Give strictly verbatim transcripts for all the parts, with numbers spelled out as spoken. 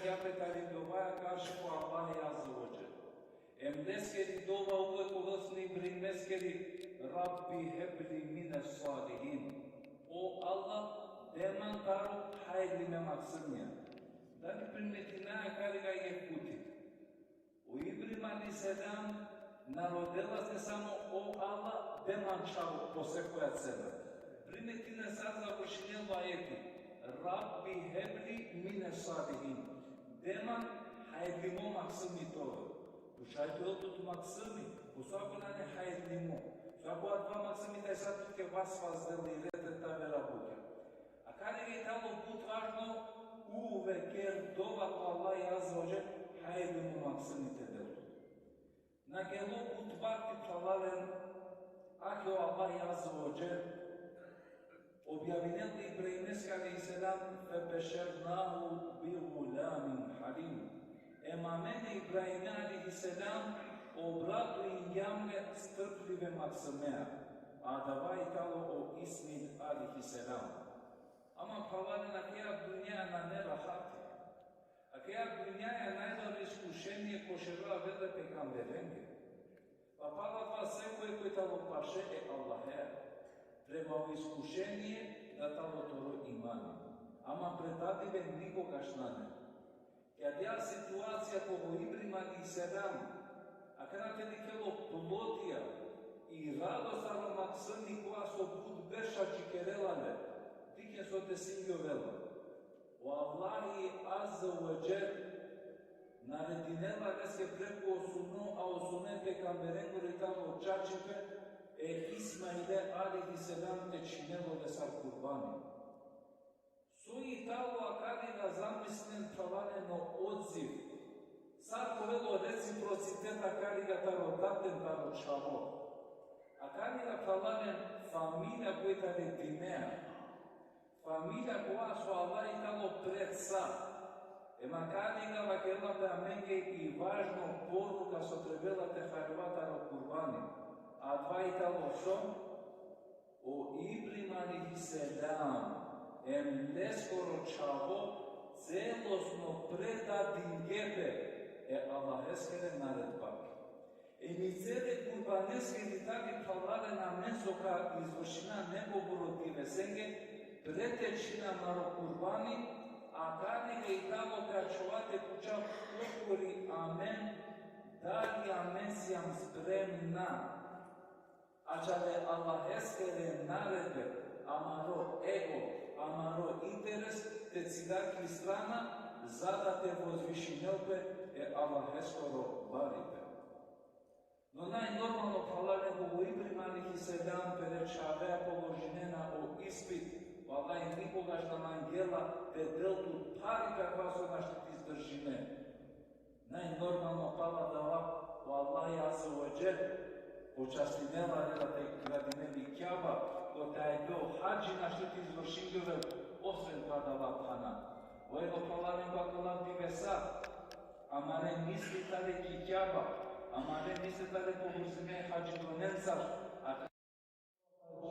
Pe tari dovaja karši ko Allahi Azze ve Dželle. Em leskeri dova uvek ovel sine Ibrahimeskeri: Rabbi hebli mine salihin. O Allah, de man taro hajrime maksumija. Da li primetinaja akariga jekh puti? O Ibrahim alejhi selam na rodela sine samo: O Allah, de man čhavo po sekoja cena. Primetine sar završinela o ajeti: Rabbi hebli mine salihin. De man hajrimo maksumi te ovel. Pučaj te ovel tut maksumi, ko sako nane hajrimo. Sako adava maksumi taj sar tuke vas vazdel i red te avera bukja. Akariga i tano but važno, uvek ker dova ko Allahi Azze ve Dželle, hajrimo maksumi te del tut. Na gelo but vakti, phralalen, ake o Allahi Azze ve Dželle objavinel e Ibrahimeske alejhi selam: Febešernahu bi gulamin halim. Em amen e Ibrahime alejhi selam obradoingjam le strpljive maksumea. Adava i tano o Ismail alejhi selam. Ama, phralalen, akaja dunjaja nane rahati. Akaja dunjaja najbaro iskušenie ko šero avela e pejgamberenge. Pa pala adava sekoj koj tano paše e Allahea, prema o iskušenie da tano toro imani. Ama predadibe nikogaš nane. Ki adaja situacija kova o Ibrahim alejhi selam akana te dikhel o plodija i radost taro maksumi kova so but berša džikerela le, dikhen so desingjovel. O Allahi Azze ve Dželle naredinela leske preku o suno, a o suno e pejgamberengoro i tano čačipe, e Ismaile alejhi selam te čhinel ole sar kurbani. So i tano akariga, zamislinen, phralalen, o odziv. Sar ka ovel o reciprocitet akariga taro daten taro čhavo. Akariga, phralalen, familija koj tane dinea. Familija kova so Allah i tano pred sa. Em akariga vakerela pe amenge i važno poruka so trebela te haljova taro kurbani. Adava i tano so? O Ibrahim alejhi selam em leskoro čhavo celosno predadingje pe e Allaheskere naredbake. Em i cel e kurbaneskiri tani, phralalen, amen so ka izvršina nekobor o divesenge, pred te čhina amaro kurbani, akariga i tano ka ačhova te pučha korkori amen, dali amen sijam spremna ačhale Allaheskere naredbe, amaro ego, amaro interes te cida ki strana, za da te vozvišinel pe e Allaheskoro baripe. No najnormalno, phralalen, kova o Ibrahim alejhi selam pere čhavea položinena o ispit, o Allah nikogaš na mangela te del tut pharipe kova so našti te izdržine. Najnormalno pala adava, o Allahi Azze ve Dželle počastinela le da te gradinel i Kjaba, kote ajdo hadži našti te izvršingjovel, osven ko adala phana. Oj, o phralalen, ko adala divesa, amare misli tale ki Kjaba, amare misli tale ko vrzime hadžidonencar, a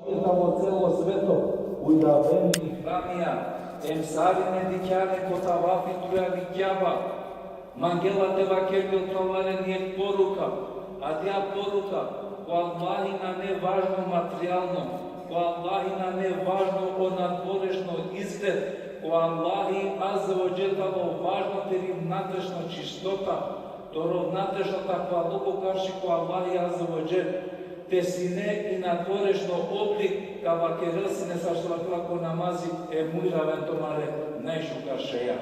tano celo sveto, udavena i hramija, em sarine dikhlja len ko tavafi tuja i Kjaba. Mangela te vakerel, phralalen, jekh poruka, adaja poruka, ko Allahi nane važno materijalno, ko Allahi nane važno o nadvorešno izgled, ko Allahi Azze ve Dželle tano važno teri vnatrešna čistota, toro vnatrešno takvaluko karši ko Allahi Azze ve Dželle. Te sine i nadvorešno oblik, ka vakerel sine sar so vakela ko namazi: e muj raven tumare najšukar šeja.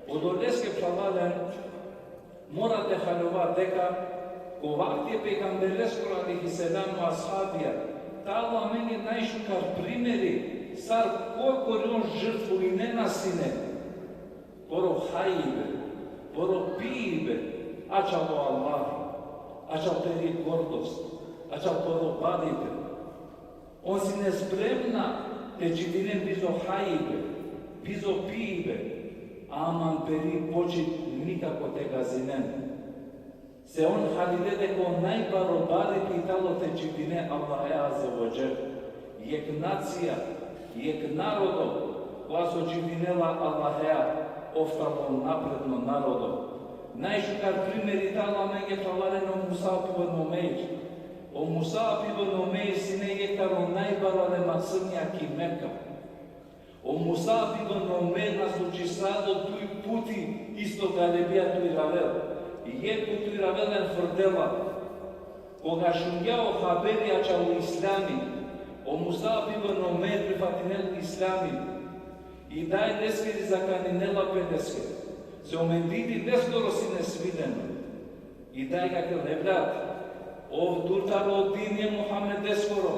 Odoleske, phralalen, mora te haljova deka ko vakti e pejgambereskoro alejhi selam o ashabija tano amenge najšukar primeri sar korkori on žrtvujnena sine. Poro hajbe, poro pibe, ačhal o Allah, ačhal peri gordost, ačhal poro baribe. On sine spremna te čhivinen bizo hajbe, bizo pibe, ama peri počit nikako te gazinen. Se on halile deka o najbaro baripe i tano te čhivdine Allahe Azze ve Dželle. Jekh nacija, jekh narodo, kova so čhivdinela Allahea, Ov tano napredno narodo. Najšukar primeri tano amenge, phralalen, o Musab ibn Umeir. O Musab ibn Umeir sine jekh taro najbarale maksumnja ki Meka. O Musab ibn Umeir na slučisalo duj puti isto galebija te uravel. Jekh put te uravel em frdela. Koga šungja o haberi ačhal o islami, o Musab ibn Umeir prifatinel islami. I daj leskeri zakaninela pe leskeri. Se o mendili leskoro sine svileno. I daj vakerel: Evlad, ov dur taro dini e Muhammedeskoro,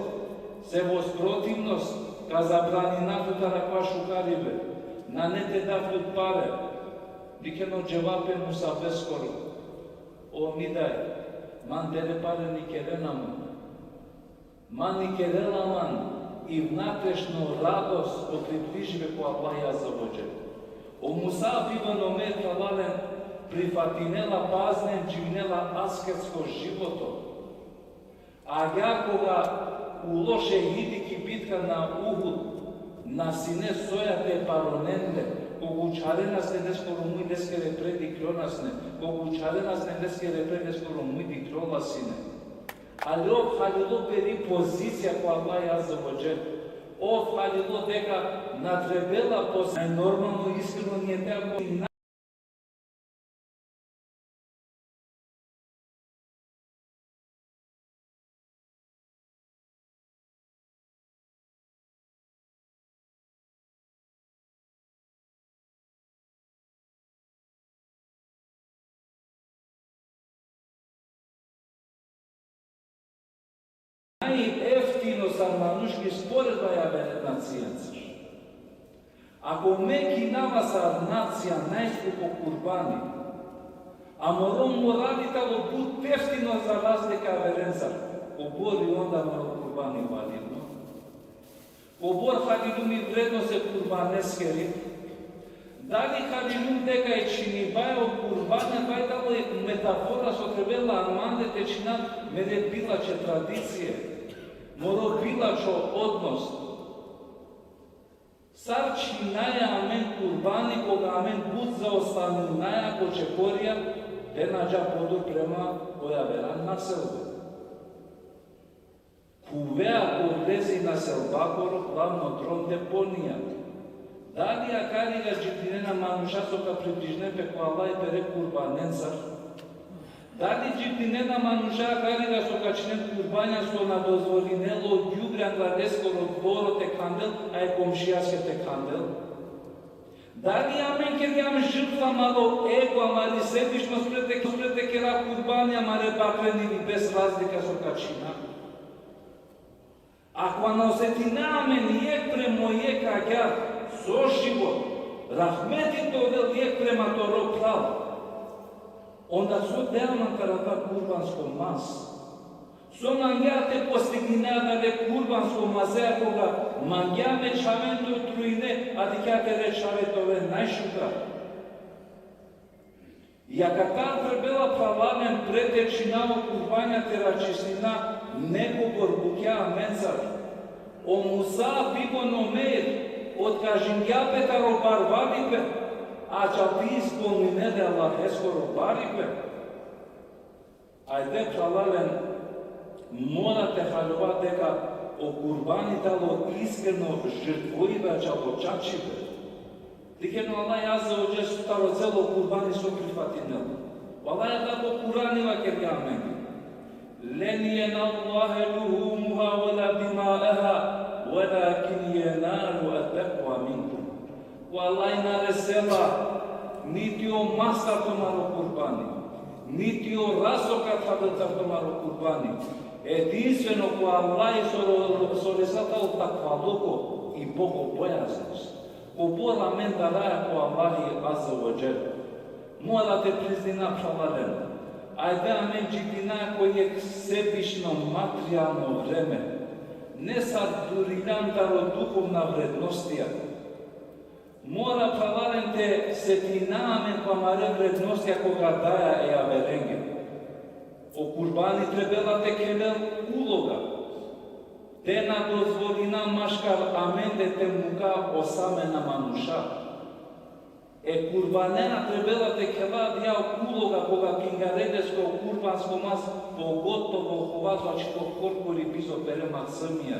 se vos protivnost ka zabraninav tut taro akava šukaribe, nane te dav tut pare. Dikhen o dževapi e Musabeskoro: O mi daj, man dere pare na ikerena man. Man ikerela man i vnatrešno radost ko približibe ko Allah azze ve dželle. O Musab ibn Umeir, phralalen, prifatinela paznen, dživinela asketsko životo. Agjaar koga ulo šehidi ki bitka na Uhud, na sine soja te paronen le, koga učharena sine leskoro muj, leskere pre dikhlona sine, koga učharena sine leskere pre, leskoro muj dikhlola sine. Ali ov halilo peri pozicija ko Allah azze ve dželle. Ov halilo deka na trebela pos-, normalno, iskreno nijete, ako na Najeftino sar manuš ki sporedba e avere nacijencar. Ako me kinava sar nacija najskupo kurbani, a moro morali tano but eftino za razlika averencar, kobor i onda moro kurbani validno? Kobor halilum i vrednost e kurbaneskeri? Dali halilum deka e čhinibaja o kurbani, dali tano metafora so trebela amende te čhinav mere bilačhe tradicije, moro bilačho odnos? Sar čhinaja amen kurbani, koga amen but zaostaninaja ko čekorija, te na dža podur prema ko javera naselbe? Khuvea ko vlezi naselbakoro glavno drom deponija. Dali akariga dživdinena manuša so ka približinen pe ko Allah pere kurbanencar? Dali dživdinena manuša akariga so ka čhinen kurbanja so na dozvolinela o džuvlja anga leskoro dvoro te khandel, a e komšijaske te khandel? Dali amen kergjam žrtva amaro ego, amari sebičnost, pre te, pre te kera kurbani amare bakren ili bez razlika so ka čhina? Ako na osetina amen jekh prema jekh agjaar so život, rahmeti te ovel jekh prema toro phral, onda so dea man taro kurbansko mas? So mangea te postignea taro kurbansko mas, koga mangea me čhaven te otrujine, a dikhea tere čhave te oven najšukar? I akatar trebela, phralalen, pre te čhina o kurbanja te raščistina nekobor bukja amencar. O Musab ibn Umeir otkažingja pe taro barvalipe, a čak te ispolnine le Allaheskoro baripe. Ajde, phralalen, mora te haljova deka o kurbani tano iskreno žrtvuibe, čak o čačibe. Dikhen o Allah azze ve dželle taro celo kurbani so prifatinela. Vallahi, Allah ko Kurani vakergja amenge: لن ينال الله لحومها ولا دماؤها ولكن يناله التقوى منكم. Vallahi, na resela niti o mas tumaro kurbani, niti o raso ka thavel tumaro kurbani. Edinstveno ko Allah so, so resela o takvaluko i bogobojaznost. Kobor amen daraja ko Allahi azze ve dželle. Mora te priznina, phralalen. Ajde amen dživdina ko jekh sebično materijalno vreme. Nesar duriljan taro duhovna vrednostija. Mora, phralalen, te setina amen ko amare vrednostija koga daja e averenge. O kurbani trebela te khelel uloga. Te na dozvolina maškar amende te muka osamena manuša. E kurbanea trebela te khela adaja uloga koga kingarel leske o kurbansko mas, pogotovo hova so ačhilo korkori bizo pere maksumija.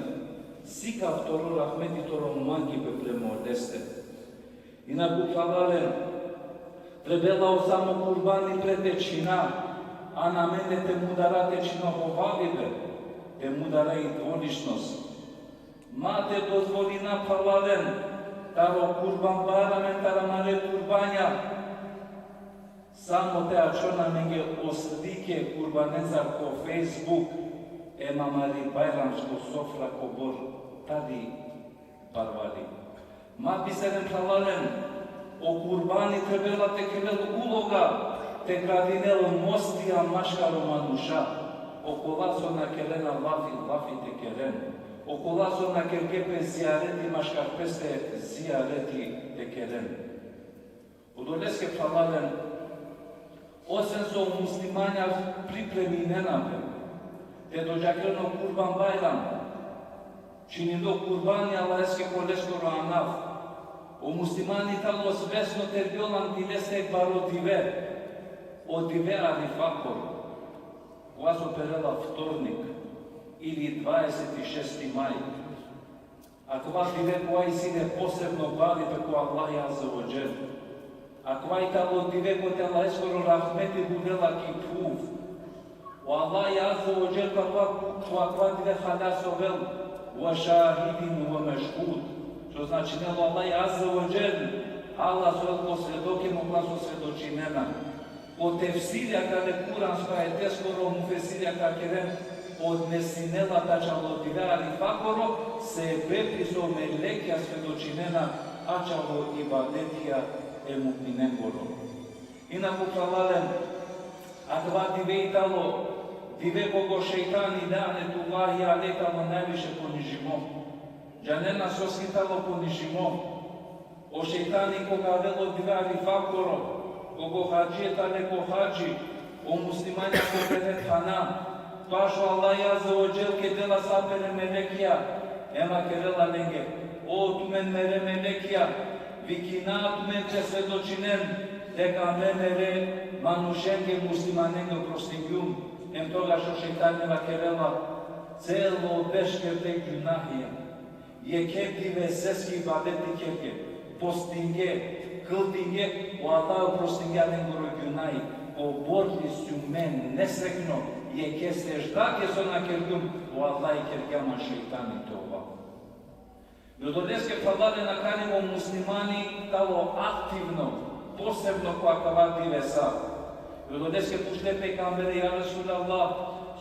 Sikav toro rahmeti, toro mangipe prema oleste. Inaku, phralalen, trebela o samo kurbani pre te čhina, a na amen te mudara te čhina hovalibe, te mudara i dvoličnost. Ma te dozvolina, phralalen, taro Kurban Bajram em taro amare kurbanja samo te ačhon amenge o slike kurbanencar ko Facebook, em amari bajramsko sofra kobor tari barvali. Ma biseren, phralalen, o kurbani trebela te khelel uloga te gradinel mostija maškaro manuša, okola so na kerena lafi, lafi te keren, okola so na kerge pe zijareti, maškar peste zijareti te keren. Odoleske, phralalen, osven so muslimanja pripreminena pe te dodžakeren o Kurban Bajram, čhinindo kurbani Allaheske ko leskoro anav, o muslimani tano svesno te kergjon len leste jekh baro dive, o dive Arifakoro. Kova so perela vtornik ili dvadeset i šesti maj. Akava dive kova isi le posebno baripe ko Allahi Azze ve Dželle. Akava i tano dive kote Allaheskoro rahmeti bulela ki phuv. O Allahi Azze ve Dželle ko akava, ko akava dive halas ovel: "Ve šahidin ve mešhud." Što značinela, o Allahi Azze ve Dželle halas ovel ko svedoke, mo kova so svedočinena. Ko tefsiri akale kuransko ajeteskoro mufesirja ka keren, odnesinela pe ačhalo dive Arifakoro, sebepi so melekja svedočinena ačhalo ibadetija e mu'minengoro. Inaku, phralalen, akava dive i tano dive koga o šejtani, lanetullahi alejh, tano najviše ponižimo. Džanena soske tano ponižimo? O šejtani koga avela o dive Arifakoro, koga o hadžije tane ko hadži, o muslimanja ko pere thana, pašo Allahi Azze ve Dželle kedela sa pere melekija, em vakerela lenge: "O tumen mere melekija, vikina tumen te svedočinen deka me mere manušenge muslimanenge oprostingjum." Em togaš o šejtani vakerela: "Celo berš kerde gjunahija. Jekhe dive seske ibadeti kerge, postinge, kldinge, o Allah oprostingja lengoro gjunahi. Kobor li sijum me nesretno, jekhe sedžda ke so na kergjum, o Allah kergja man šejtani tevba." I odoleske, phralalen, akana o muslimani tano aktivno, posebno ko akava dive sa. I odoleske pučle pejgambere: "Ja Resulallah,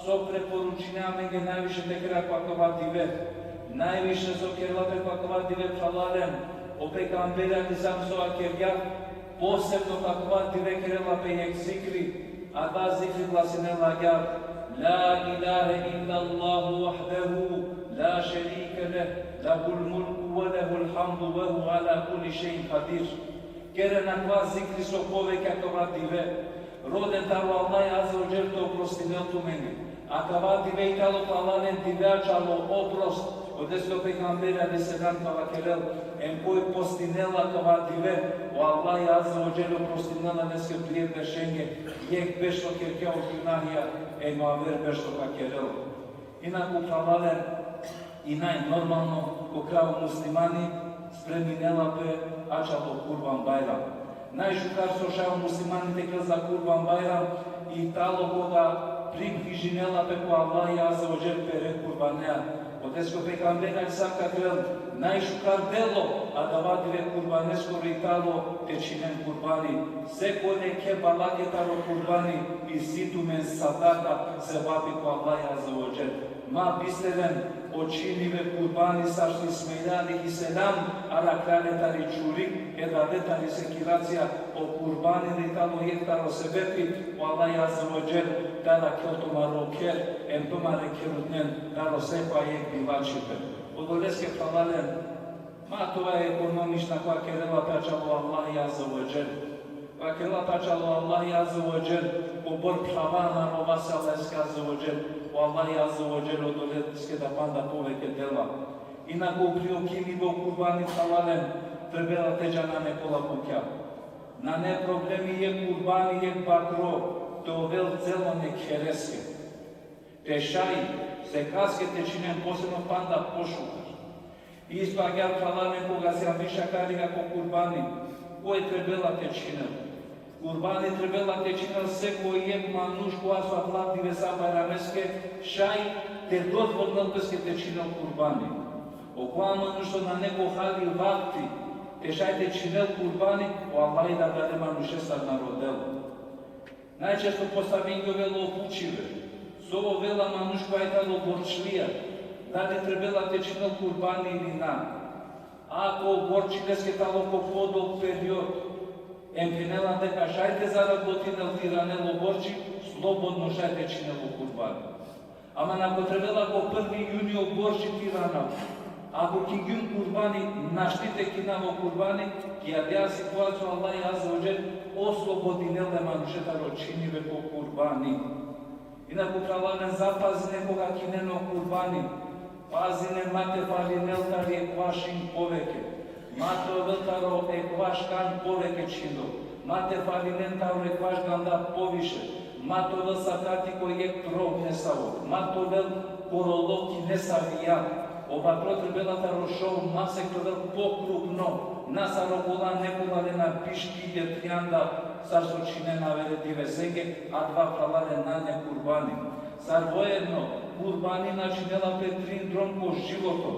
so preporučinea amenge najviše te kera ko akava dive?" Najviše so kerela pe ko akava dive, phralalen, o pejgamberi alejhi selam so vakergja, posebno ko akava dive kerela pe jekh zikri, adava zikri glasinela agjaar: "La ilahe illallahu vahdehu la šerike leh, lehul mulku ve lehul hamdu ve huve ala kulli šejin kadir." Keren akava zikri so poveke akava dive. Roden taro Allahi Azze ve Dželle te oprostinel tumenge. Akava dive i tano, phralalen, dive ačhalo oprost. Odoleske o pejgamberi alejhi selam ka vakerel: "Em koj postinela akava dive, o Allahi Azze ve Dželle oprostinela leske prije beršenge jekh berš so kergja o gjunahija, em o aver berš so ka kerel." Inaku, phralalen, i najnormalno, koga o muslimani spreminela pe ačhalo Kurban Bajram. Najšukar so šaj o muslimani te kerel za Kurban Bajram i tano koga približinela pe ko Allahi Azze ve Dželle pere kurbanea. Odoleske o pejgamberi alejhi selam ka vakerel: "Najšukar delo adava dive kurbaneskoro i tano te čhinen kurbani. Sekole jekhe balake taro kurbani isi tumen sadaka, sevapi ko Allahi Azze ve Dželle." Ma bisteren, o čhinibe kurbani sar so Ismail alejhi selam arakhlja le tari čhuri, e dade tari sekiracija, o kurbani le tano jekh taro sebepi, o Allahi Azze ve Dželle te arakhel tumaro kher, em tumare kherutnen taro sekova jekh bivačipe. Odoleske, phralalen, ma tova ekonomična kova kerela pe ačhalo Allahi Azze ve Dželle. Kova kerela pe ačhalo Allahi Azze ve Dželle, kobor phrava naroda sa Allaheske Azze ve Dželle, o Allahi Azze ve Dželle odoleske da panda poveke dela. Inaku upri o čhinibe o kurbani, phralalen, trebela te džana nekola bukja. Nane problemi jekh kurbani, jekh bakro te ovel celo e khereske. Te šaj, sekaske te čhinen posebno panda pošukar. Isto agjaar, phralalen, koga sijam više akariga ko kurbani, koj trebela te čhinel? Kurbani trebela te čhinel seko jekh manuš kova so adala divesa bajrameske šaj te dozvolinel peske te čhinel kurbani. Okova manuš so nane ko hali vakti te šaj te čhinel kurbani, o Allah i adale manušestar na rodela. Najčesto postavingjovel o pučibe: so ovela manuš kova i tano borčlija, dali trebela te čhinel kurbani ili na? Ako o borči leske tano ko podolg period, em phenela deka šaj te zarabotinel te iranel o borči, slobodno šaj te čhinel o kurbani. Ama ako trebela ko prvi juni o borči te iranel, ako kingjum kurbani, našti te kinav o kurbani, ki adaja situacija o Allah azze ve dželle oslobodinela e manuše taro čhinibe ko kurbani. Inaku, phralalen, zapazinen koga kinen o kurbani. Pazinen ma te falinel tari ekvaš šin poveke. Ma te ovel taro ekvaš kan poveke čhindo. Ma te falinen taro ekvaš ganda poviše. Ma te ovel sakati ko jekh krov nesavo. Ma te ovel korolo ki nesavi jag. O bakro trebela taro šov masek te ovel pokrupno. Na sar okola nekola lena biš kilje, trianda, sar so čhinena avere divesenge, adava, phralalen, nane kurbani. Sar voedno, kurbani na čhinela pe trin drom ko životo.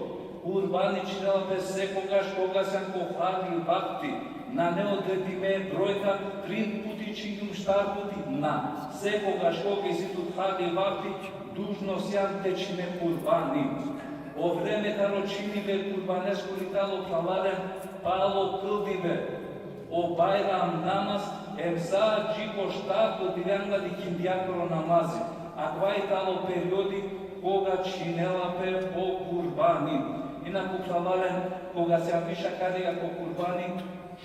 Kurbani čhinela pe sekogaš koga sijam ko hali vakti. Nane odredime brojka, trin puti čhingjum, štar puti, na. Sekogaš koga isi tut hali vakti, dužno sijam te čhine kurbani. O vreme taro čhinibe kurbaneskoro i tano, phralalen, palo kldibe o Bajram namaz, em sa dži ko štarto dive anglal ikindijako namazi. Akava i tano periodi koga čhinela pe o kurbani. Inaku, phralalen, koga sijam više akariga ko kurbani,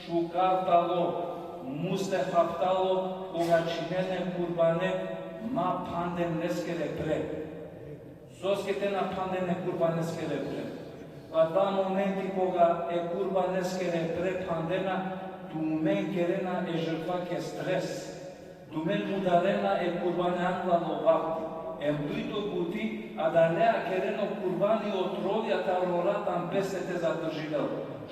šukar tano, mustehab tano, koga čhinen e kurbane, ma phanden leskere pre. Soske te na phanden e kurbaneskere pre? Adava momenti koga e kurbaneskere pre phandena, tumen kerena e žrtvake stres. Tumen mudarena e kurbane anglal o vakti. Em dujto buti, adalea kerena o kurbani otrovja taro rat, em peste te zadržinel.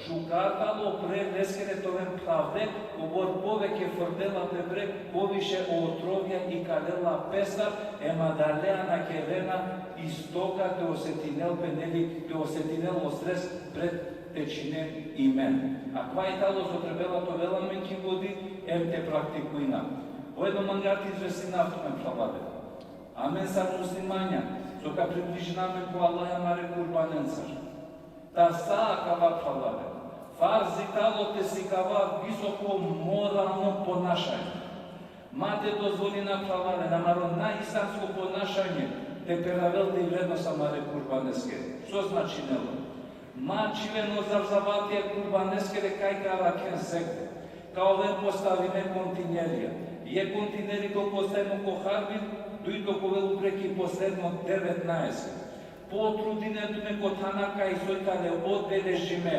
Šukar tano pre leskere te oven phravde, kobor poveke frdela pe pre, poviše o otrovja ikalela pestar, em adalea na kerena istoka te osetinel pe, neli, te osetinel o stres pred te čhinen imen. Akava i tano so trebela te ovel amen ki godi, em te praktikujna. Voedno mangava te izvestinav tumen, phralalen. Amen sar muslimanja, so ka približina amen ko Allah amare kurbanencar. Taro sa akava, phralalen, farzi tano te sikava visoko moralno ponašanje. Ma te dozvolina, phralalen, amaro naislamsko ponašanje te peravel i vrednost amare kurbaneske. So značinela? Ma čhiven o zarzavatija kurbaneskere kaj ka arakhen sekde. Ka oven postavime kontinerija. Jekh kontineri ka ovel postavimo ko Harbil, dujto ka ovel upre ki posledno devetnaeset. Potrudinen tumen ko thana kaj so i tane obeležime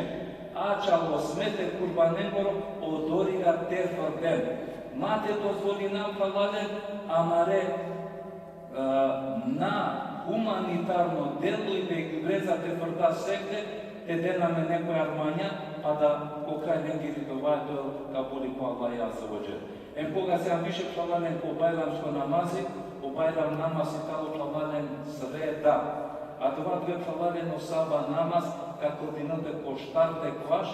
ačhalo smeter kurbanengoro, odoriga te frden. Ma te dozvolina, phralalen, amare, e, na humanitarno delujbe, gjubrenca te frda sekde, te den amen nekoj armanja, pa da ko kraj lengiri dova te ovel kabuli ko Allah azze ve dželle. Em koga sijam više, phralalen, ko bajramsko namazi, o Bajram namaz i tano, phralalen, sreda. Adava dive, phralalen, o saba namaz ka kldinel pe ko štartekvaš,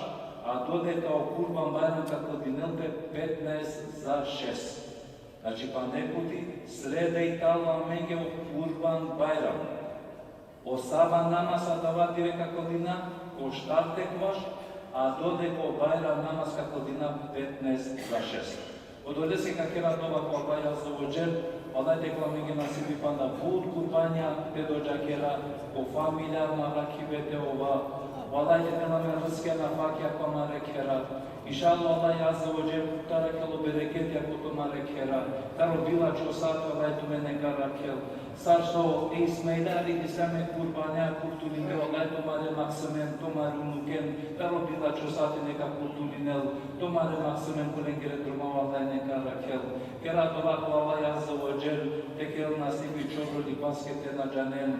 a dodeka o Kurban Bajram ka kldinel pe petnaest za šest. Znači, panda jekh puti, sreda i tano amenge o Kurban Bajram. O saba namaz adava dive ka kldina ko štartekvaš, a dodeka o Bajram namaz ka kldina petnaest za šest. Odoleske ka kera dova ko Allah azze ve dželle, Allah te kera amenge nasibi panda but kurbanja te dodžakera, ko familijarno arakhibe te ova, o Allah te del amen rizke nafake ko amare khera. Inšallah, Allah azze ve dželle ka arakhel o bereketija ko tumare khera. Taro bilačho sati Allah tumen ka arakhel. Sar so e Ismaila alejhi selam e kurbanea kurtulinđe, o Allah e tumare maksimen, tumare unuken, taro bilačho sati neka kurtulinel, tumare maksimen ko lengere druma o Allah neka arakhel. Kera dova ko Allah azze ve dželle te kerel nasibi čorolipaske te na džanen,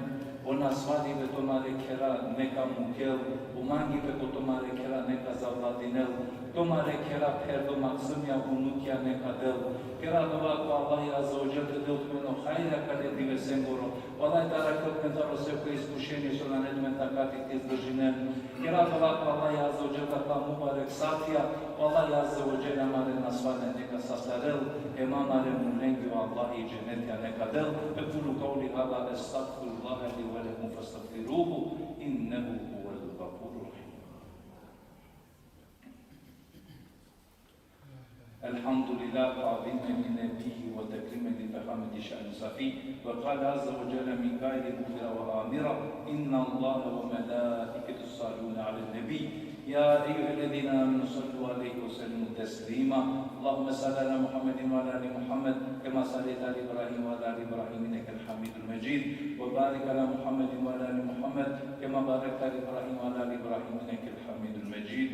o nasvalibe tumare khera neka mukel, o mangibe ko tumare khera neka zavladinel, tumare khera pherdo maksimja, unukja neka del. Kera dova ko Allah azze ve dželle te del tumen o hajri akale divesengoro. O Allah te arakhel tumen taro sekoj iskušenje so nane tumen takati te izdržinen. Kera dova ko Allah azze ve dželle akala mubarek satija, o Allah azze ve dželle amare nasvale neka sastarel, em amare murlenđe o Allah i dženetja neka del. أقول قولي هذا أستغفر الله لي ولكم فاستغفروه إنه هو الغفور الرحيم. الحمد لله تعظيما لنبيه وتكريما لفخامة شأن صفيه. وقال عز وجل من قائل مخبرا وآمرا: إن الله وملائكته يصلون على النبي يا أيها الذين آمنوا صلوا عليه وسلموا تسليما. اللهم صل على محمد وعلى آل محمد كما صليت على إبراهيم وعلى آل إبراهيم إنك حميد مجيد. وبارك على محمد وعلى آل محمد كما باركت على إبراهيم وعلى آل إبراهيم إنك حميد مجيد.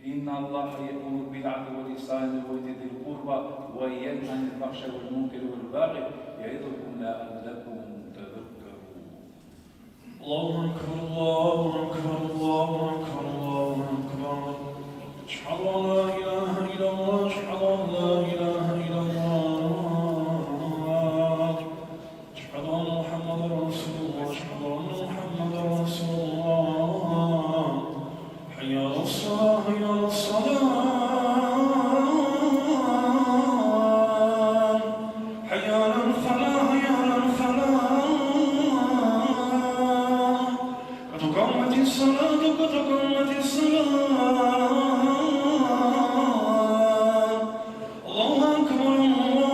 إن الله يأمر بالعدل والإحسان وإيتاء ذي القربى وينهى عن الفحشاء والمنكر والبغي يعظكم لعلكم تذكرون. الله أكبر، الله أكبر، الله أكبر، الله أكبر. أشهد أن لا إله إلا الله، أشهد أن لا إله إلا الله. أشهد أن محمدا رسول الله، أشهد أن محمدا رسول الله. حي على الصلاة، حي على الصلاة. حي على الفلاح، حي على الفلاح. قد قامت الصلاة، قد قامت الصلاة. الله أكبر، الله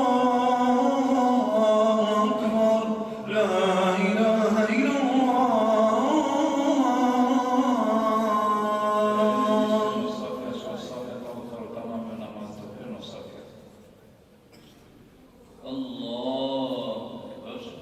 أكبر. لا إله إلا الله. الله أكبر.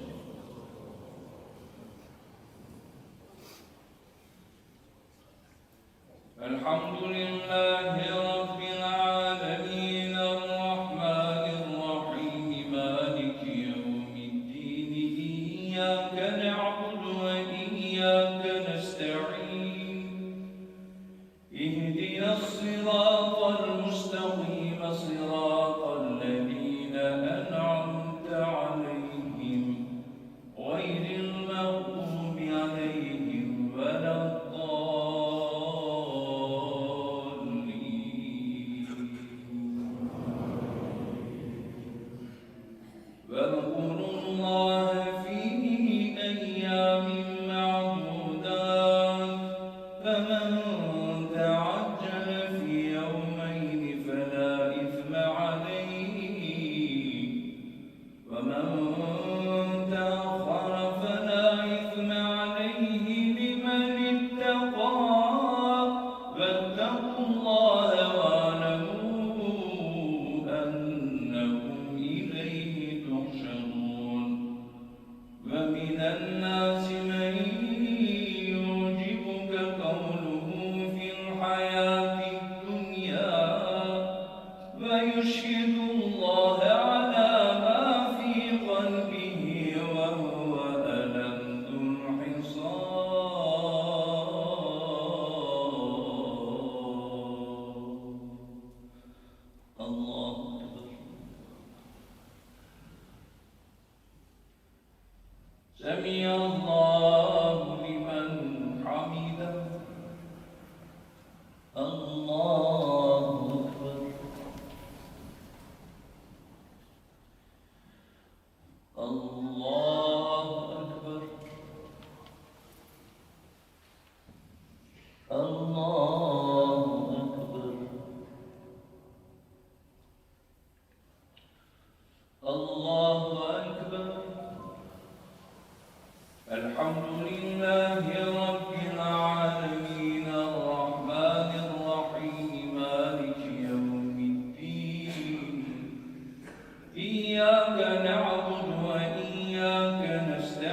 الحمد لله رب العالمين، الرحمن الرحيم، مالك يوم الدين، إياك نعبد وإياك نستعين. اهدنا الصراط المستقيم، صراط الذين أنعمت عليهم، غير المغضوب عليهم ولا الضالين. واذكروا الله في أيام معدودات، فمن تعجل في يومين فلا إثم عليه، ومن تأخر فلا إثم عليه لمن اتقى. واتقوا الله واعلموا أنكم إليه تحشرون. ومن الناس من يعجبك قوله في الحياة الدنيا ويشهد الله على ما في قلبه وهو ألد الخصام. الله أكبر. سمع الله لمن حمده. الله أكبر. الله أكبر. الله أكبر. الله أكبر. الحمد لله رب العالمين، الرحمن الرحيم، مالك يوم الدين. إياك نعبد وإياك نستعين.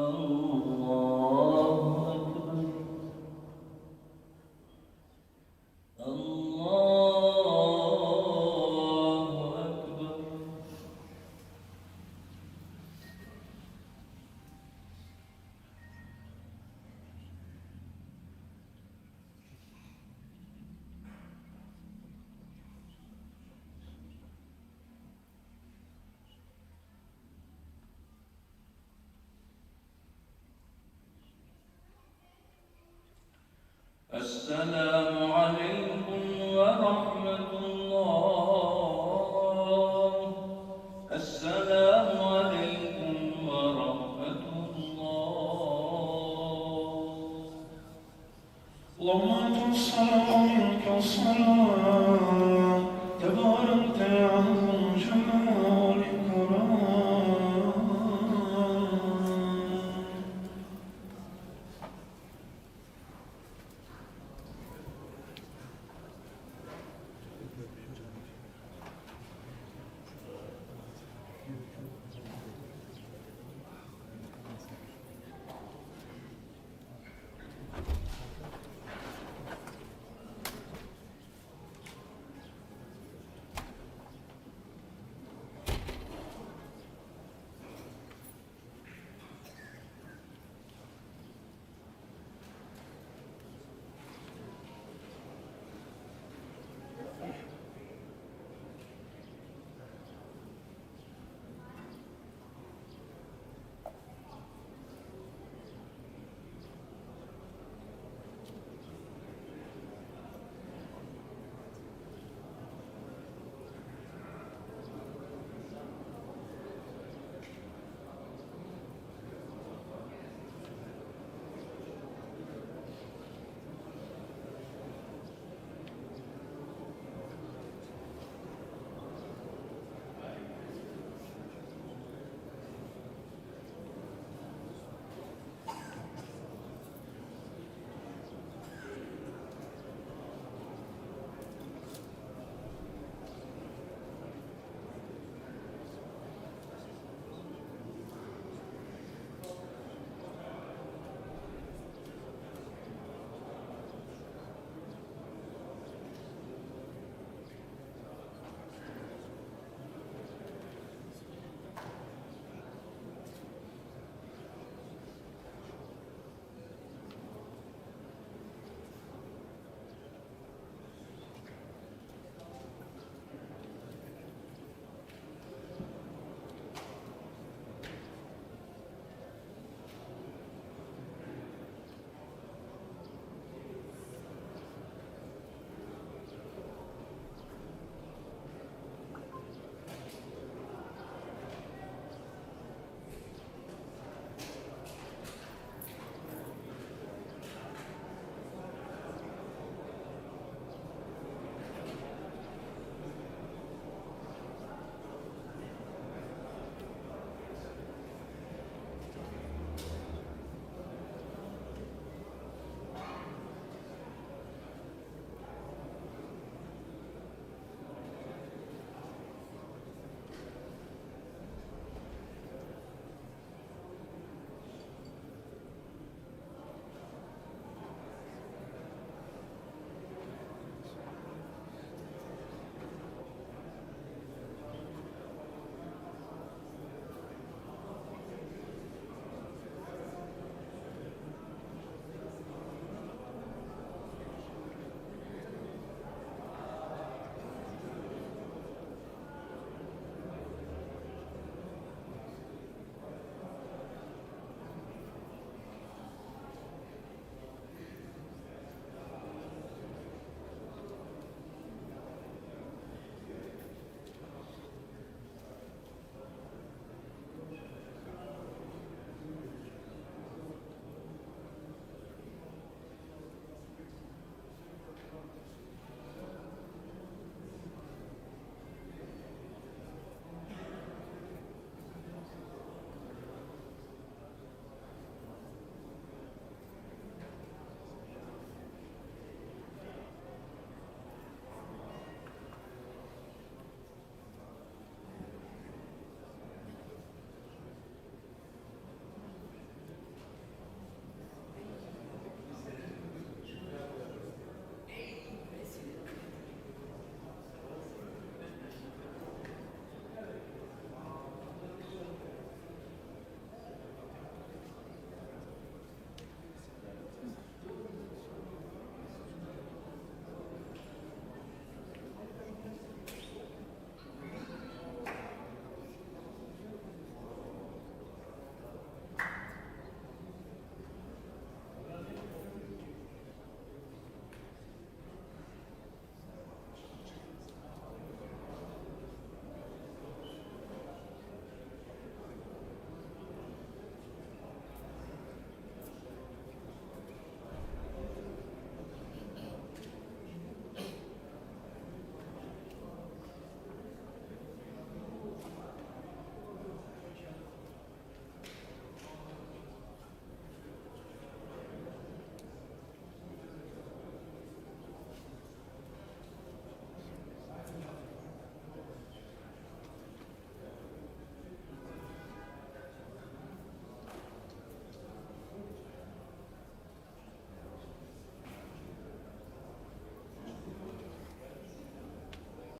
الله أكبر. الله أكبر. السلام عليكم ورحمة الله. السلام عليكم ورحمة الله. اللهم أنت السلام ومنك السلام.